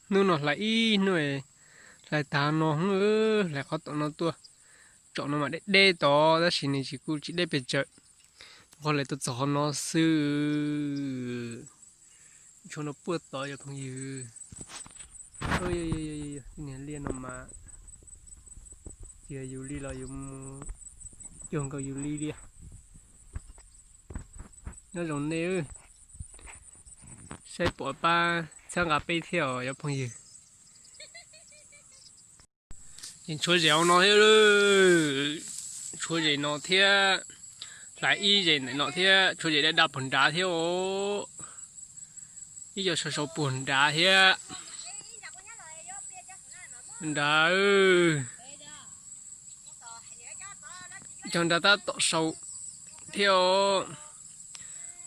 Hnub no hlais ib hnub, hlais tag no, hlais qhov tom no tuaj. Tsom no mas deb deb tod tab sis nws tsis, kuj tsis deb pes tsawg, qhov hlais tuaj txog qhov no xwb. Tshuav no puag tod yog phooj ywg. Niag liaj no mas, tsis yog yus li los yuav mus cuag nkaus yus li li. Nyob zoo nej, saib pom pab txhawb nqa peb thiab os cov phooj ywg. Tshuav zes hauv no thiab, tshuav zes no thiab, hlais ib zes ntawm no thiab, tshuav zes daj daj puag nrad thiab os. Ib co sau sau puag nrad thiab. Nrad, cov nrad tab tom sau thiab os.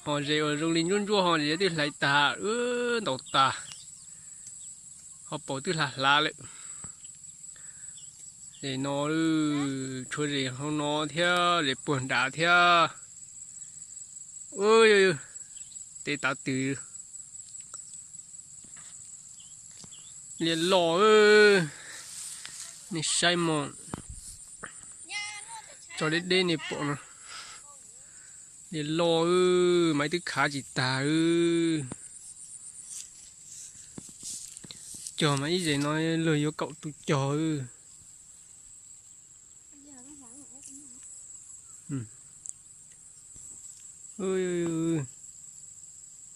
Ho zes uas zoo li ntsuab ntsuab ho zes twb hlais tag, ntaus tas, ho paus twb hlav hlav lawm. Zes no, tshuav zes hauv no thiab zes puag nrad thiab. Ub, tej tav twg liaj loj, nej saib mog, tso deb deb nej pom no, liaj loj, mas twb khav tsis tag. Cog mas ib zes no luag yuav kaum tus cog.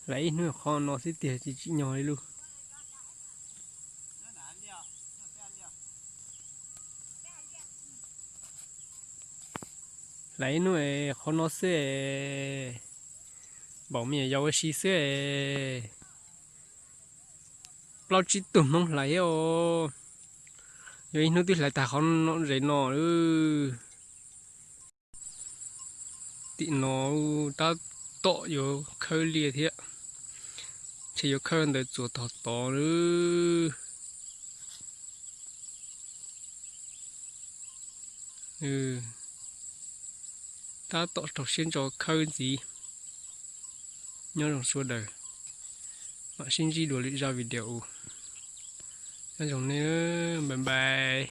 Hlais ib hnub qhov no xwb tiag tsis tsim nyog li lub. Hlais ib hnub qhov no xwb, npaum me nyuam yaus ua si xwb. Plaub tsib tug Hmoob hlais thiab os. Yog ib hnub twb hlais tag qhov no zes no lawm. Tim no tab tom yuav khawb liaj thiab, ntshe yuav khawb ntawd txuas tog tod lawm. Tab tom rau siab ntso khawb ntxiv. Nyob zoo sawv daws, mam sib ntsib dua lwm zaj video. Nyob zoo nej, bye bye.